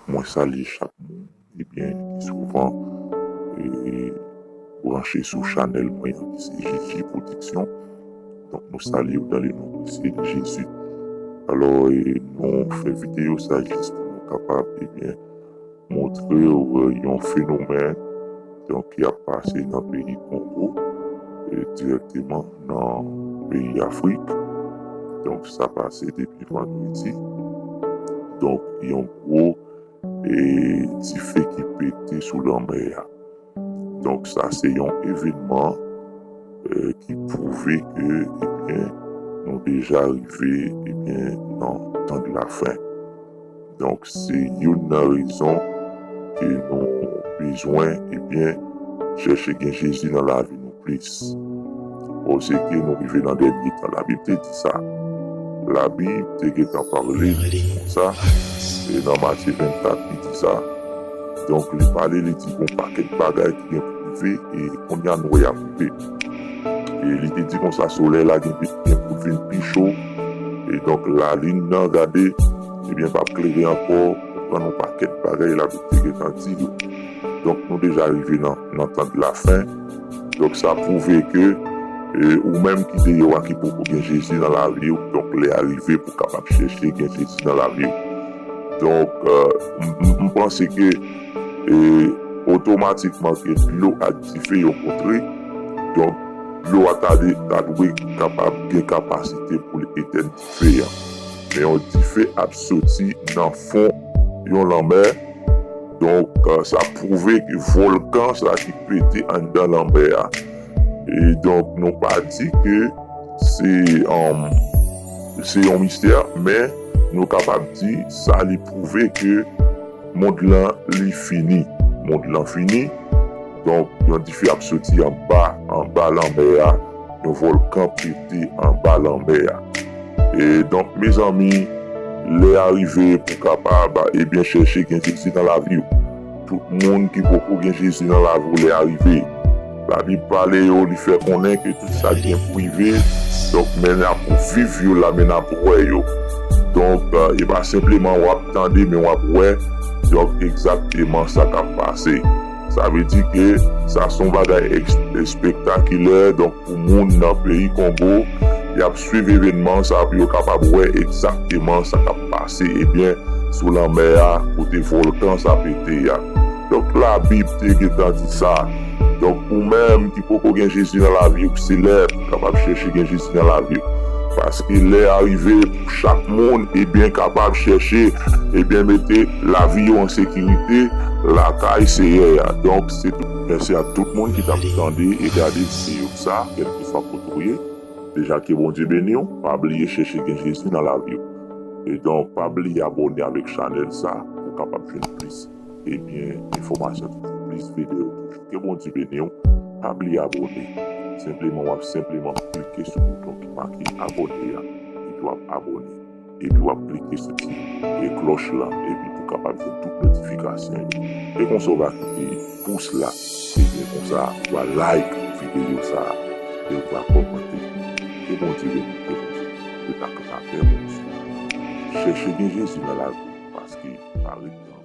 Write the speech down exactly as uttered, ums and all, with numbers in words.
Mwen salye chak moun, ebyen, ki souvan, e, branche sou chanèl mwen an, ki se Jezi Pwodiksyon. Donk, nou salye w dans le nom précieux de Jésus. Alò, e, nou fè videyo sa jis pou nou kapab, ebyen, montre w, e, yon fenomèn, donk, ki ap pase nan peyi Kongo, e, dirèkteman nan peyi Afrik. Donk, sa pase depi vandredi. Donk, yon gwo, e, dife ki pete sou lanmè a. Donk, sa se yon evènman, e, ki pwouve ke, ebyen, nou deja rive, ebyen, nan tan de la fen. Donk, se youn nan rezon ke nou bezwen, ebyen, chèche gen Jezi nan lavi nou plis. Paske nou rive nan dènye tan. Labib te di sa. Labib te gentan pale konsa, e nan Matye vennkat, li di sa. Donk, li pale, li di, gon pakèt bagay ki gen pou rive, e kounye a nou wè y ap rive. E li te di konsa, solèy la gen, gen pou vin pi cho, e donk, lalin nan, gade, ebyen, p ap klere ankò, pou pran yon pakèt bagay, Labib te gentan di yo. Donk, nou deja rive nan, nan tan de la fen. Donk, sa pwouve ke, e, ou menm ki deyò a, ki poko gen Jezi nan lavi w, donk, lè a rive pou w kapab chèche gen Jezi nan lavi w. Donk, e, m, m, m panse ke, e, otomatikman ke dlo ak dife yo kontre. Donk, dlo a ta de, ta dwe kapab gen kapasite pou l etèn dife a. Men yon dife ap soti nan fon yon lanmè. Donk, e, sa pwouve ke vòlkan sa ki pete anndan lanmè a. E donk, nou pa di ke se, um, se yon mistè, men nou kapab di sa li pwouve ke mond lan, li fini. Mond lan fini. Donk, yon dife ap soti anba, anba lanmè a. Yon vòlkan pete anba lanmè a. E donk, mezanmi, lè a rive pou kapab, ebyen, chèche gen Jezi nan lavi w. Tout moun ki poko gen Jezi nan lavi w, lè a rive. Labib pale yo, li fè konnen ke tout sa ki gen pou rive, donk, men n ap viv yo la, men n ap wè yo. Donk, e, e pa senpleman w ap tande, men w ap wè. Donk, egzakteman sa k ap pase. Sa vle di ke sa se yon bagay eks-, espektakilè. Donk, pou moun nan peyi Kongo, y ap swiv evènman sa pou yo kapab wè egzakteman sa k ap pase, ebyen, sou lanmè a, kote vòlkan sa pete a. Donk, Labib te gentan di sa. Donk, ou menm ki poko gen Jezi nan lavi w, se lè pou w kapab chèche gen Jezi nan lavi w. Paske lè a rive pou chak moun, ebyen, kapab chèche, ebyen, mete lavi yo an sekirite lakay Seyè a. Donk, se tou. Mèsi a tout moun ki t ap tande e gade videyo sa, kèlkeswa kote w ye. Deja ke Bondye beni w, pa bliye chèche gen Jezi nan lavi w. E donk, pa bliye abòne avèk chanèl sa pou w kapab jwenn plis, ebyen, enfòmasyon toujou, plis videyo toujou. Ke Bondye beni w. Pa bliye abòne. Senpleman, w ap senpleman klike sou bouton ki make abòne a, epi w ap abòne. Epi w ap klike sou ti, e, klòch la, epi pou w kapab jwenn tout notifikasyon yo. E konsa w va kite pous la, ebyen konsa, w va like videyo sa, e w va kòmante. Ke Bondye beni, ke Bondye beni. Ke ta, ta fè Bondye. Chèche gen Jezi nan lavi w, paske pa ret nan